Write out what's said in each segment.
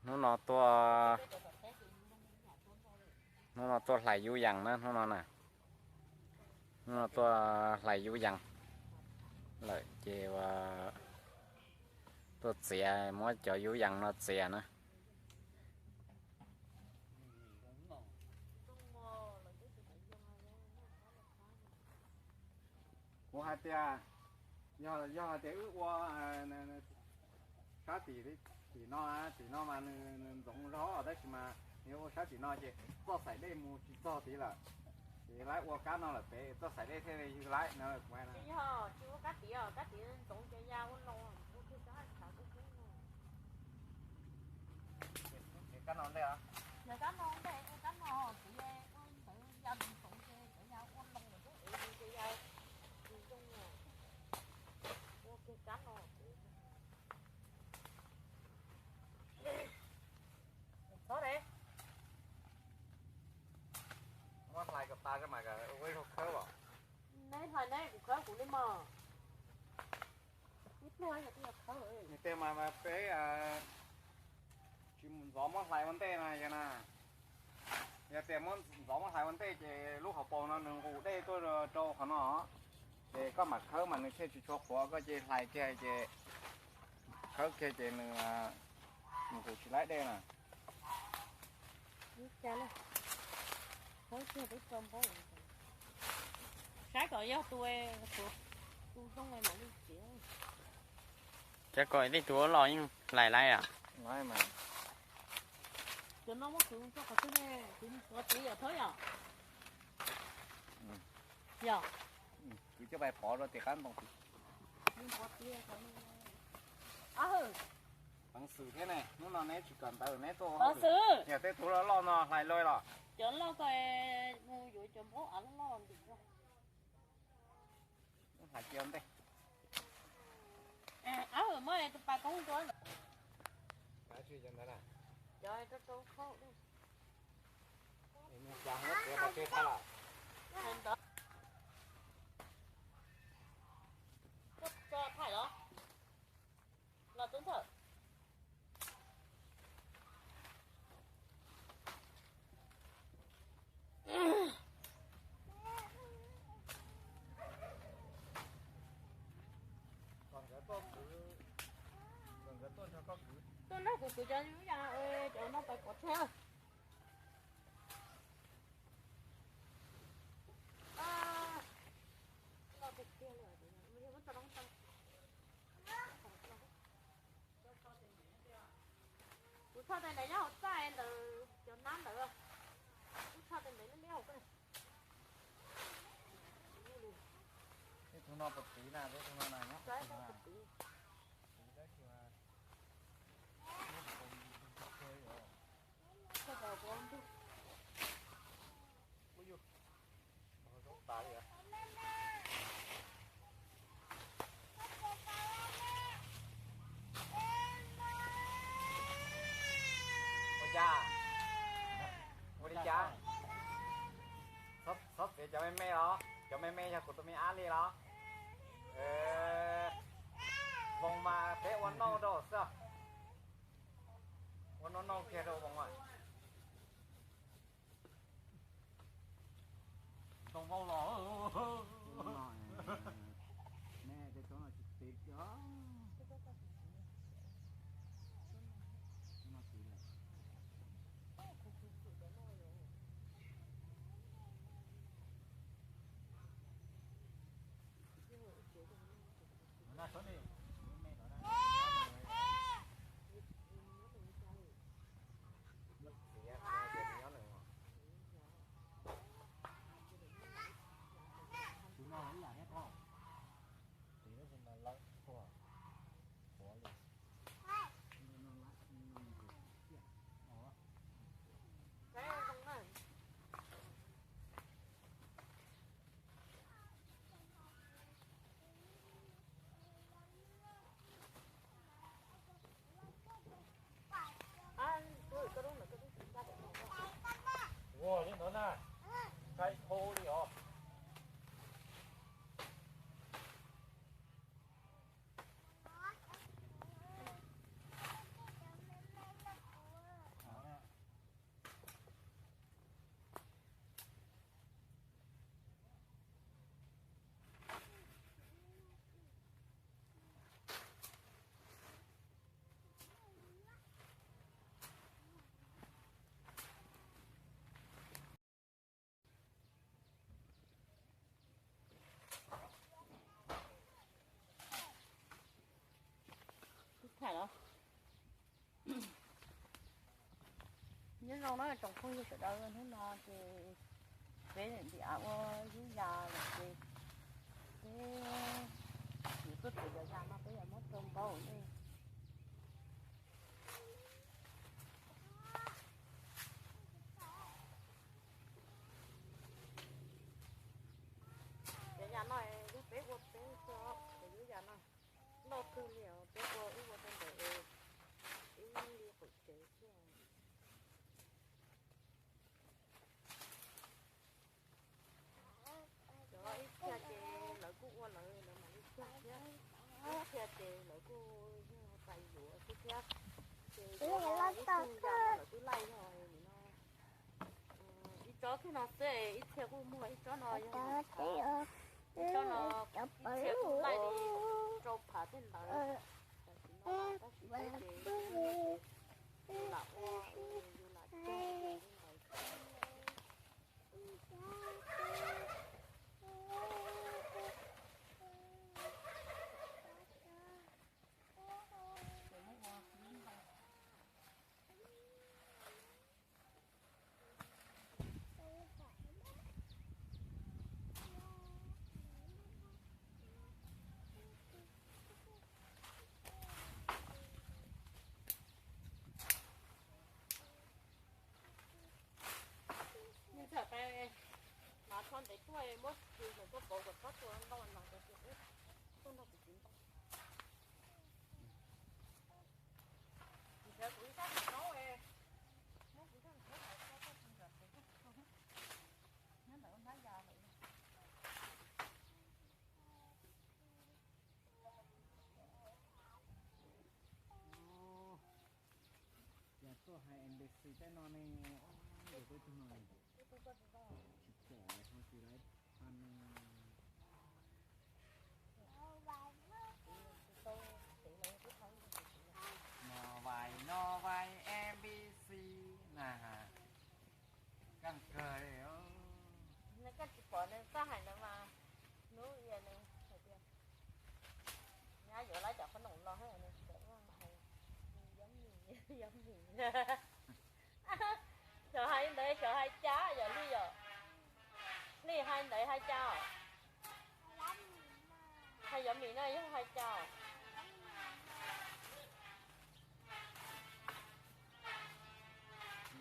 Hnub no tuaj, hnub no tuaj hlais yuv yees na, hnub no na, hnub no tuaj hlais yuv yees lawm ces tuaj txiav, muab cov yuv yees no txiav na. Kuv hais tias, yog, yog hais tias wb ua sab tim, tim no, tim no mas nws ntxoov zog tab sis mas yog ua sab tim no ces txoj xaim dej mus tsis txog tid lawm, ces lawv ua kab no lawm pem txoj xaim dej thiaj li yog lawm no kuv hais na. Tsis yog, tsis ua kab tid os, kab tid ntxoov cov ya ua los ua kiag rau hauv tshav kub kub no. Ces kab no ntej os. Yog kab no ntej, ua kab no txiv ua ntawd ya ntxoov ces cov ya ua los lawm, ces ya tsis zoo, ua kiag kab no. Txhob de. Muab hlais kom tas mas ua ib zaug khawb os. Neb hlais neb, kuv khawb kuv li mog. Ib pliag yog twb yog khawb. Tej mas peb tsis mus ntxov muab hlais ua ntej na yog na. Yog tias muab ntxov muab hlais ua ntej ces lub hauv paus no nws nqus dej tuaj rau qhov no, ces koj mam khawb mas nws thiaj tsis tshua qhuav, koj cia li hlais kiag ces khawb kiag ces nws nqus tsis laib dej na. Saib kom yog tus, tus zoo mam li txiav. Cov ko tej tus ua loj yeej hlais laib os. Cov no muab kwv tso qhov twg ne, kwv pov txiv yom, thawb yom. Yog. Kwv coj pais pov rau tim qab ntoo. Peev xwm thiab ne, hnub no neb tsis kawm ntawv neb tuaj ua hauj lwm. Yog tej tus loj loj no hlais loj los. Cov loj ko mus yuav cov npaub av loj loj ntim. Hlais cia ntej. Ab, muab tus pas koob rau. Cov rau rau khaub. Mus cas muab txiav pov tseg tag lawm. Tso thaij los? Los tub ntxawm. Kom nkawd tuaj kwv, kom nkawd tuaj nrog koj kwv. Tuaj nrog kuv kwv cov yub yas, cov no pais pov tseg. Loj tiag tiag li, muab tso rau tau. Kuv tso tes ntawd nyob hauv txaj ntawd cov nab ntawd. Kuv tso tes ntawd liab liab hauv ko. Tej tug no puas tiv na, tej tug no na nyob puas tiv na. Tiv tab sis mas Ua cas? Ua li cas? Txhob txiav cov me me los? Cov me me yog kuv tus me ab li los? Voos mas peb ua noj rau xwb. Ua noj noj kiag rau voos mas. Ntoo vau los. Nyob zoo na tsoom phooj ywg sawv daws, hnub no ces peb niam ntiav ua lub yas lawm ces peb yuav tuaj txiav cov yas no peb yuav muab rau npaum nej. Cov yas no yog peb ua peb xwb, cov yub yas no loj kawg li os, peb ua wb ua rau ntawm ib li qaum tsev xwb. Cov ib txhia ces lawv kuj ua lawv, lawv mam li txhia thiab, ib txhia ces lawv kuj yog pais yuav xwb thiab. Ces ib tug yas no lawv twb laij yog nim no ib tsob kiag no xwb, ib txhia kuj muag, ib tsob no yog ib tsob no, ib txhia kuj laij li rau phav tej ntawd. Tam sim no tab sis peb ces yus lam ua, yus lam cog li ntawd. Nws txawm pais hnav tsho ntev tuaj muab tsis hlawv koj pauv kom txhob tua ntau no rau tias tuaj nrog kuv txiv ntau. Tsis hlawv kuv ib sab tus khaub, muab kuv ib sab tus khaub hais koj tsis nram pem koj nyob ntawm hnab yas lawm. Cas tuaj hais M B C tej no ne, yog peb tug no tsis pom ho tsis laiv pha no. No vais no vais M B C na, kaj kawg li. Koj tsis pom nws txawj hais ntawd mas, hnub ib nws hais tias nyab yuav lawv cov qhob noom los nws txawm hais yummy, yummy. Xyov hais ntawd xyov hais cas yom Hli yom? Hli hais ntawd hais cas os? Hais yummy no yog hais cas os?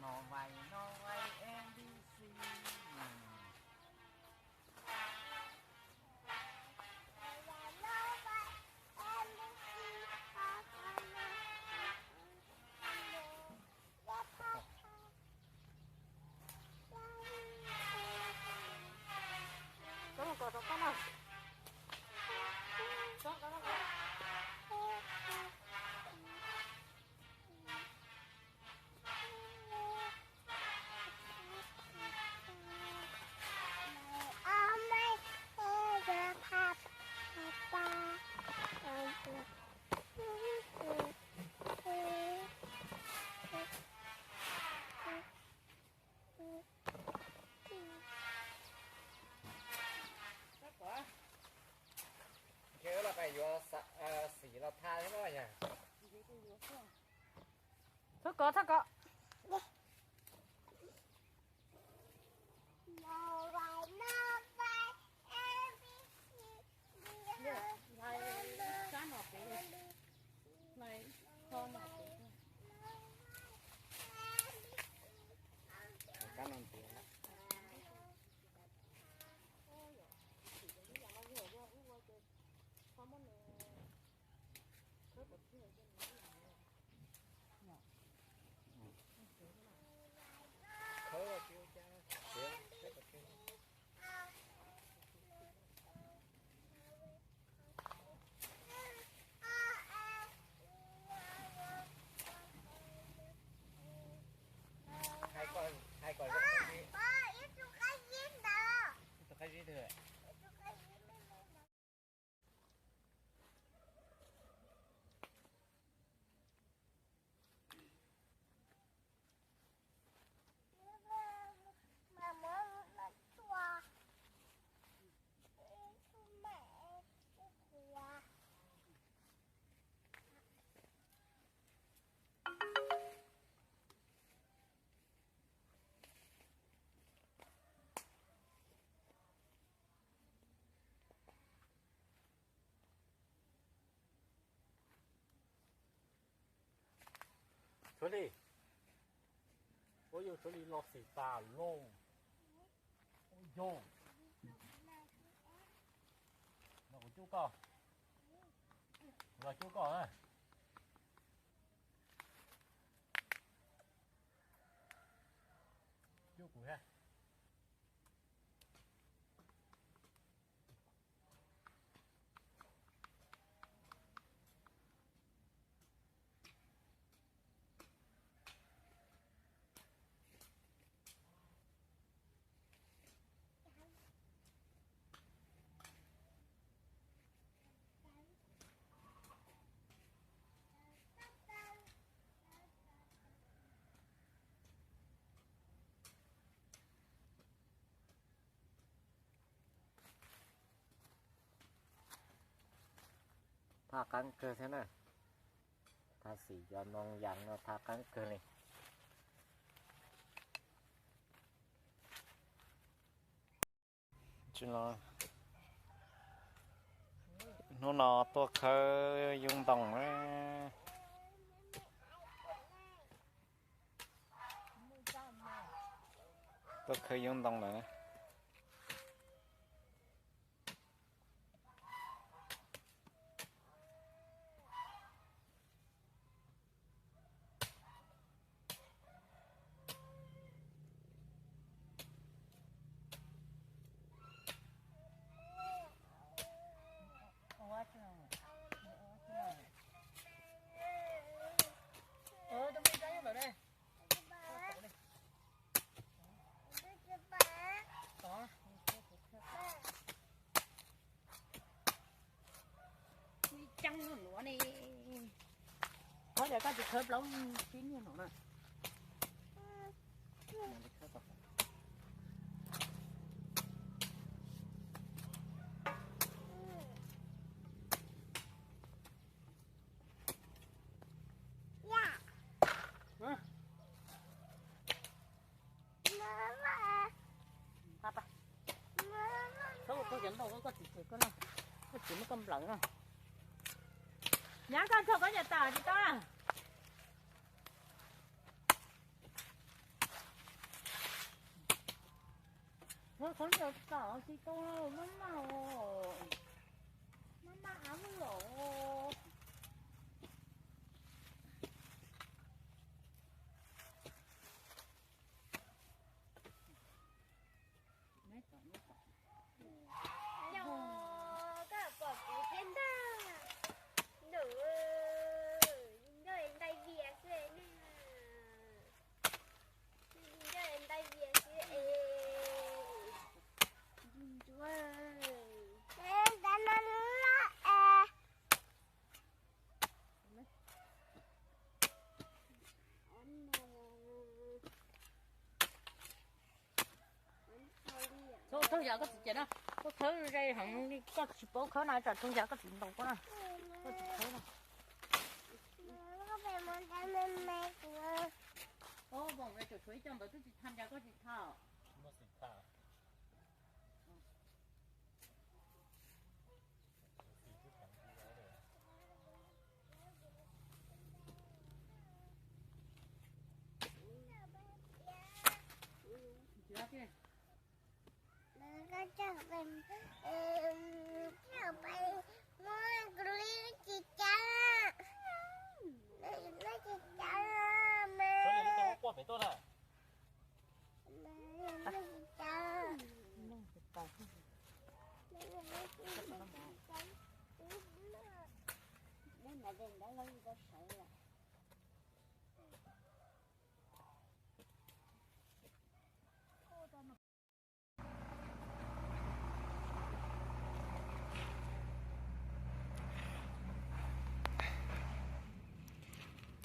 No vais no vais M B C. Txhob mus kom rov qab na. Txhob kom rov qab. Ntshe wb los pais yuav xim los tha thiab no yog. Txhob kov, txhob kov. Ib sab no pem, ib qho no pem. Kab no ntiav. Khawb tsis ua cas, txiav khawb kom kiag. Tshuav li, ua yus tshuav li los xim tas loo. Ua yus, los kuv cub koj, los cub koj na. Cub kuv thiab. Thaj qab kawg thiab na. Thaj xim cov ntoo yas no thaj qab kawg li. Hnub no tuaj khawb yub ntoo na. Tuaj khawb yub ntoo lawm. Coob luaj ne. Qhov tias koj tsis khawb plaub tsib niag no na. Koj tsis muab koj nplawm na. Nyab koj nrog koj niam tas tsis tau na. Ua qhov ntawd tom tsis tau, maj maj, maj maj av lawm. Yog koj pom kuv thiab ntag. Ntuj, nco ntais vias xwb ne. Nco ntais vias xwb es. Ntuj, ntuj, es ntav no loj es. Thauj yam koj txiv ces na, koj khawb ze heev li, koj tsis paub khawb na, tsam thauj yam koj txiv ntaus koj na, koj tsis khawb na. Ov, voom tsam tshuav ib co ntawd twb tsis tham cas koj tsis tham.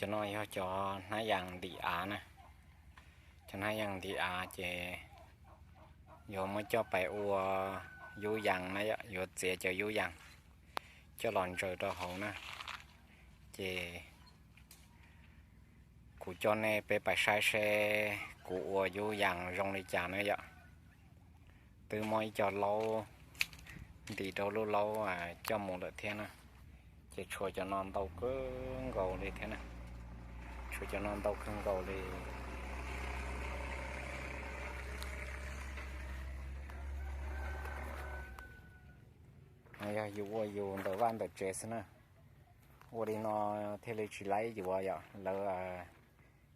Cov no yog cov hnab yas ntim av na. Cov hnab yas ntim av ces yuav muab coj pais ua yub yas na yom, yuav txiav cov yub yas coj los ntsaws rau hauv na. Ces kuv coj nej peb pais saib seb kuv ua yub yas zoo li cas na yom. Twb muab ib co laub ntim rau lub laub coj mus lawm thiab na. Ces tshuav cov no ntau kawg nkaus li thiab na. Tshuav Cov no ntau kawg nkaus li. No yog yus ua yus ntawm vaj ntawm tsev xwb na. Ua li no thiaj li tsis laib yuav yom. Lawv,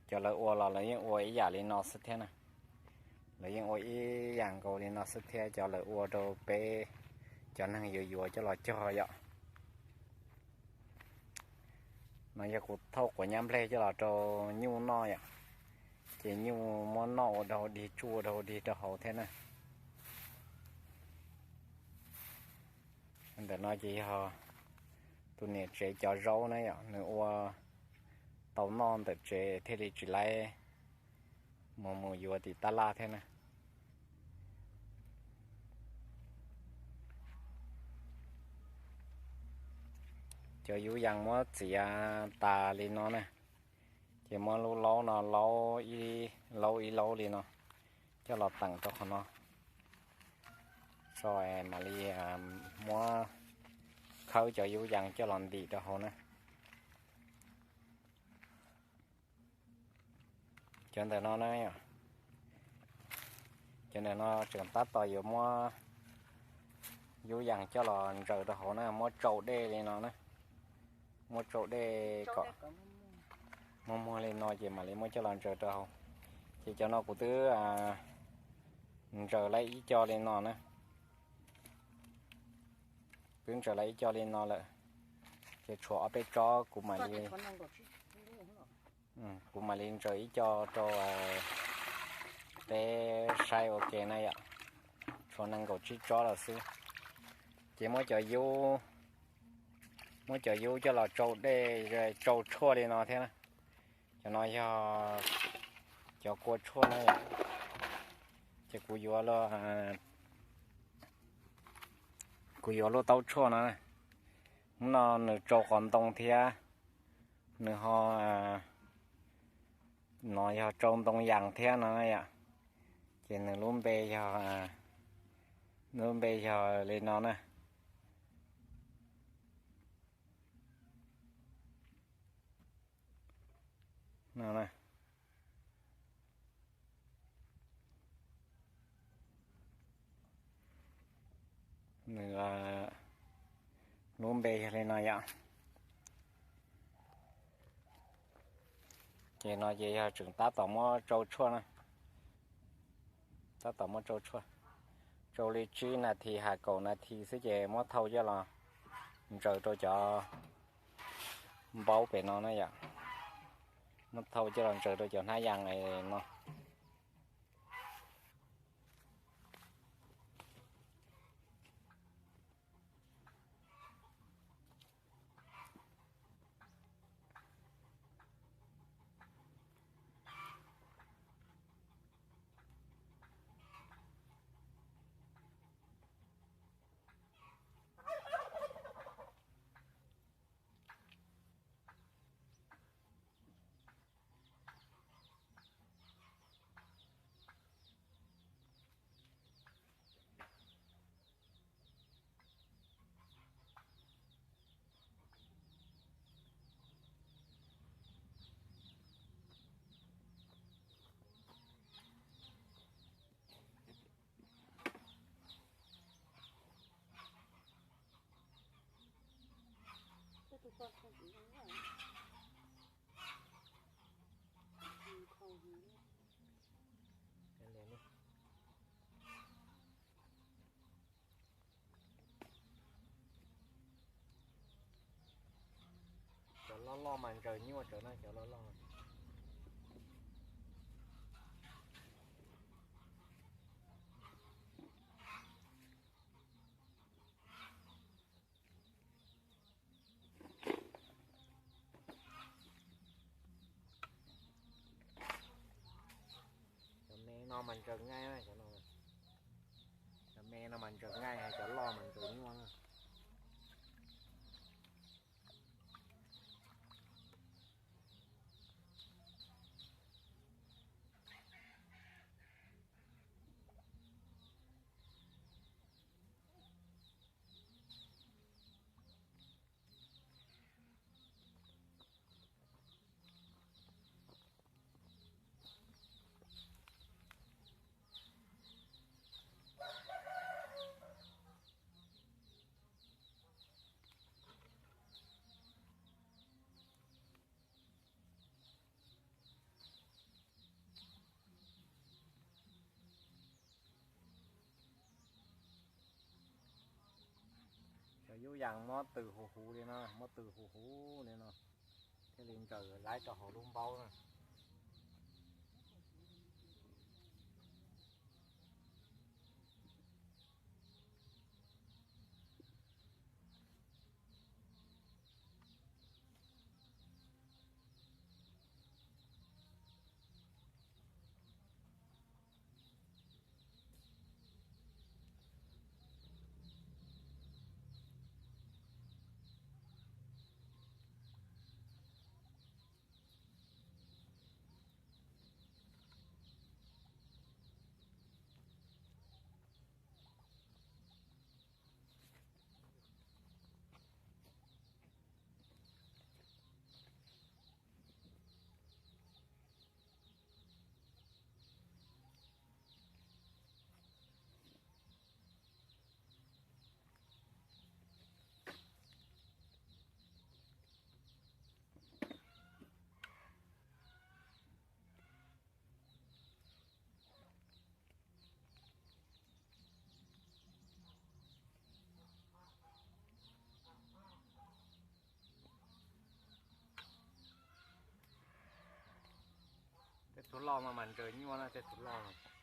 cov lawv ua los lawv yeej ua ib yam li no xwb thiab na. Lawv yeej ua ib yam nkaus li no xwb thiab cov lawv ua rau peb cov neeg yuav yuav coj los cog yom. No yog kuv thauj quav nyab nplej coj los rau nyuj noj yom. Ces nyuj muab noj ua dog dig, tsuj ua dog dig rau hauv thiab na. Ntawm no ces yog tus niam tsev cov zaub na yom, nws ua tau noj ntawm tsev thiaj li tsis laib mus mus yuav tim tab laj thiab na. Cov yuv yas muab txiav tas li no na, ces muab lub laub no, laub ib laub ib laub li no coj los teem rau qhov no, so mam li muab khawb cov yuv yas coj los ntim rau hauv na. Cov ntawm no na, cov ntawm no tseem tab tom yuav muab yuv yas coj los ntsaws rau hauv na, muab tsau dej li no na, muab tsau dej kom muag muag li no ces mam li muab coj los ntsaws rau hauv. Ces cov no kuv twb ntsaws laib ib co li no na, twb ntsaws laib ib co li no lawm, ces tshuav ob peb tsob kuv mam li kuv mam li ntsaws ib co rau peb saib ua ke na yom. Tshuav nees nkaum tsib tsob lawm xwb. Ces muab cov yub, muab cov yub coj los tsau dej, tsau tshuaj li no thiab na. Cov no yog cov kua tshuaj na yom. Ces kuv yuav, kuv yuav lub taub tshuaj no. Hnub no nws tsau qos ntoo thiab, nws ho, no yog tsau ntoo yas thiab no yom. Ces nws lub npe yog, lub npe yog li no na. No na. Nws, lub npe yog li no yom. Ces no ces yog tseem tab tom muab tsau tshuaj na. Tab tom muab tsau tshuaj, tsau li tsib nas this has kaum nas this xwb ces muab thau coj los ntsaws rau cov npaub pem no na yom. Muab thau coj los ntsaws rau cov hnab yas no. Cov loj loj mas ntsaws nyuaj tsawv na, cov loj loj. Cov me no mas ntsaws nqaij, cov me no mas ntsaws nqaij, cov loj mas ntsaws nyuaj na. Lub yas mob tws huv huv li no, mob tws huv huv li no, thiaj li ntsaws laib rau hauv lub npaub na. Tej tug loj mas mas ntsaws nyuaj na, tej tug loj.